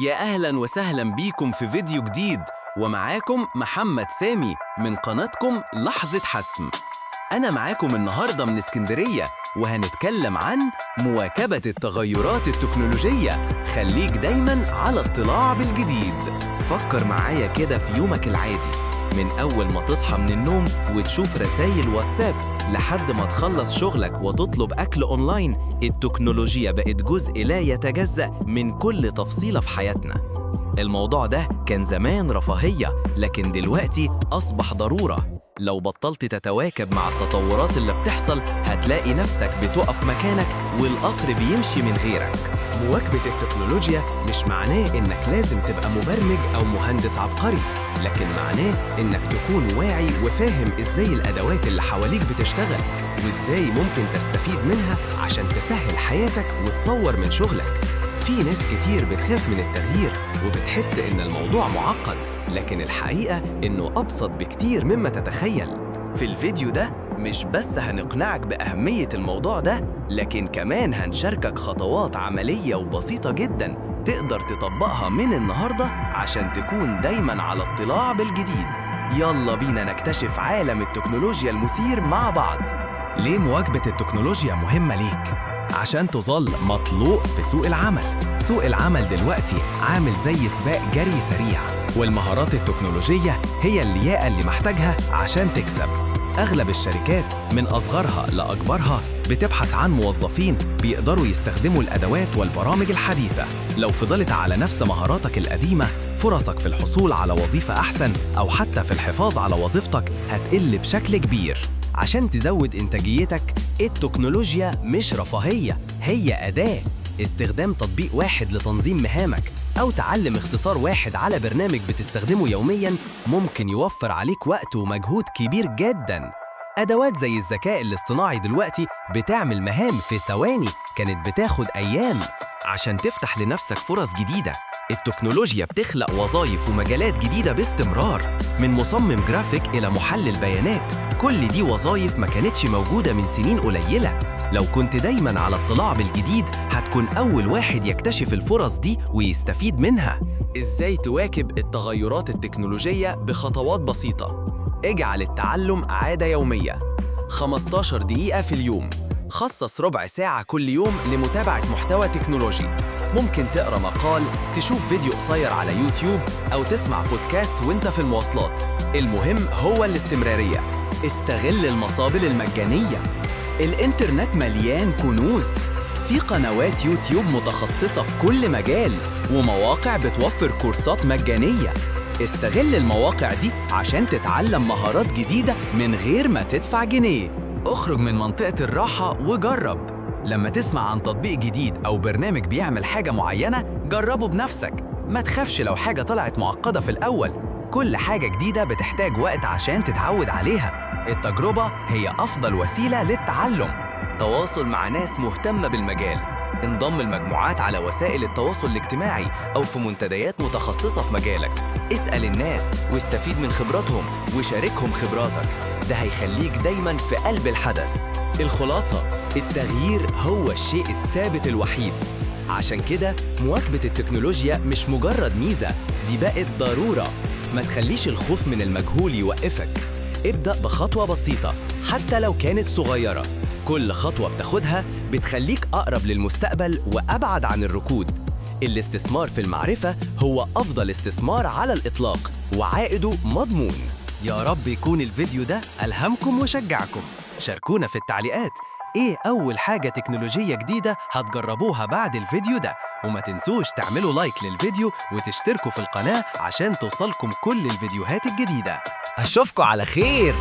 يا أهلا وسهلا بيكم في فيديو جديد، ومعاكم محمد سامي من قناتكم لحظة حسم. أنا معاكم النهاردة من اسكندرية، وهنتكلم عن مواكبة التغيرات التكنولوجية. خليك دايما على اطلاع بالجديد. فكر معايا كده في يومك العادي، من أول ما تصحى من النوم وتشوف رسايل واتساب لحد ما تخلص شغلك وتطلب أكل أونلاين، التكنولوجيا بقت جزء لا يتجزأ من كل تفصيلة في حياتنا. الموضوع ده كان زمان رفاهية، لكن دلوقتي أصبح ضرورة. لو بطلت تتواكب مع التطورات اللي بتحصل هتلاقي نفسك بتقف مكانك والقطر بيمشي من غيرك. مواكبة التكنولوجيا مش معناه إنك لازم تبقى مبرمج أو مهندس عبقري، لكن معناه إنك تكون واعي وفاهم إزاي الأدوات اللي حواليك بتشتغل، وإزاي ممكن تستفيد منها عشان تسهل حياتك وتطور من شغلك. في ناس كتير بتخاف من التغيير وبتحس إن الموضوع معقد، لكن الحقيقة إنه أبسط بكتير مما تتخيل. في الفيديو ده مش بس هنقنعك بأهمية الموضوع ده، لكن كمان هنشاركك خطوات عملية وبسيطة جدا تقدر تطبقها من النهاردة عشان تكون دايما على اطلاع بالجديد. يلا بينا نكتشف عالم التكنولوجيا المثير مع بعض. ليه مواكبة التكنولوجيا مهمة ليك؟ عشان تظل مطلوب في سوق العمل. سوق العمل دلوقتي عامل زي سباق جري سريع، والمهارات التكنولوجية هي اللياقة اللي محتاجها عشان تكسب. أغلب الشركات من أصغرها لأكبرها بتبحث عن موظفين بيقدروا يستخدموا الأدوات والبرامج الحديثة. لو فضلت على نفس مهاراتك القديمة، فرصك في الحصول على وظيفة أحسن أو حتى في الحفاظ على وظيفتك هتقل بشكل كبير. عشان تزود إنتاجيتك، التكنولوجيا مش رفاهية، هي أداة. استخدام تطبيق واحد لتنظيم مهامك أو تعلم اختصار واحد على برنامج بتستخدمه يومياً ممكن يوفر عليك وقت ومجهود كبير جداً. أدوات زي الذكاء الاصطناعي دلوقتي بتعمل مهام في ثواني كانت بتاخد أيام. عشان تفتح لنفسك فرص جديدة، التكنولوجيا بتخلق وظائف ومجالات جديدة باستمرار، من مصمم جرافيك إلى محلل بيانات. كل دي وظائف ما كانتش موجودة من سنين قليلة. لو كنت دايماً على اطلاع بالجديد هتكون أول واحد يكتشف الفرص دي ويستفيد منها. إزاي تواكب التغيرات التكنولوجية بخطوات بسيطة؟ اجعل التعلم عادة يومية. 15 دقيقة في اليوم. خصص ربع ساعة كل يوم لمتابعة محتوى تكنولوجي. ممكن تقرأ مقال، تشوف فيديو قصير على يوتيوب، أو تسمع بودكاست وانت في المواصلات. المهم هو الاستمرارية. استغل المصادر المجانية. الإنترنت مليان كنوز، في قنوات يوتيوب متخصصة في كل مجال، ومواقع بتوفر كورسات مجانية. استغل المواقع دي عشان تتعلم مهارات جديدة من غير ما تدفع جنيه. اخرج من منطقة الراحة وجرب. لما تسمع عن تطبيق جديد أو برنامج بيعمل حاجة معينة، جربه بنفسك. ما تخافش لو حاجة طلعت معقدة في الأول، كل حاجة جديدة بتحتاج وقت عشان تتعود عليها. التجربة هي أفضل وسيلة للتعلم. تواصل مع ناس مهتمة بالمجال. انضم لمجموعات على وسائل التواصل الاجتماعي أو في منتديات متخصصة في مجالك. اسأل الناس واستفيد من خبراتهم وشاركهم خبراتك، ده هيخليك دايما في قلب الحدث. الخلاصة، التغيير هو الشيء الثابت الوحيد. عشان كده مواكبة التكنولوجيا مش مجرد ميزة، دي بقت ضرورة. ما تخليش الخوف من المجهول يوقفك. ابدأ بخطوة بسيطة حتى لو كانت صغيرة. كل خطوة بتاخدها بتخليك أقرب للمستقبل وأبعد عن الركود. الاستثمار في المعرفة هو أفضل استثمار على الإطلاق، وعائده مضمون. يا رب يكون الفيديو ده ألهمكم وشجعكم. شاركونا في التعليقات إيه أول حاجة تكنولوجية جديدة هتجربوها بعد الفيديو ده، وما تنسوش تعملوا لايك للفيديو وتشتركوا في القناة عشان توصلكم كل الفيديوهات الجديدة. أشوفكم على خير.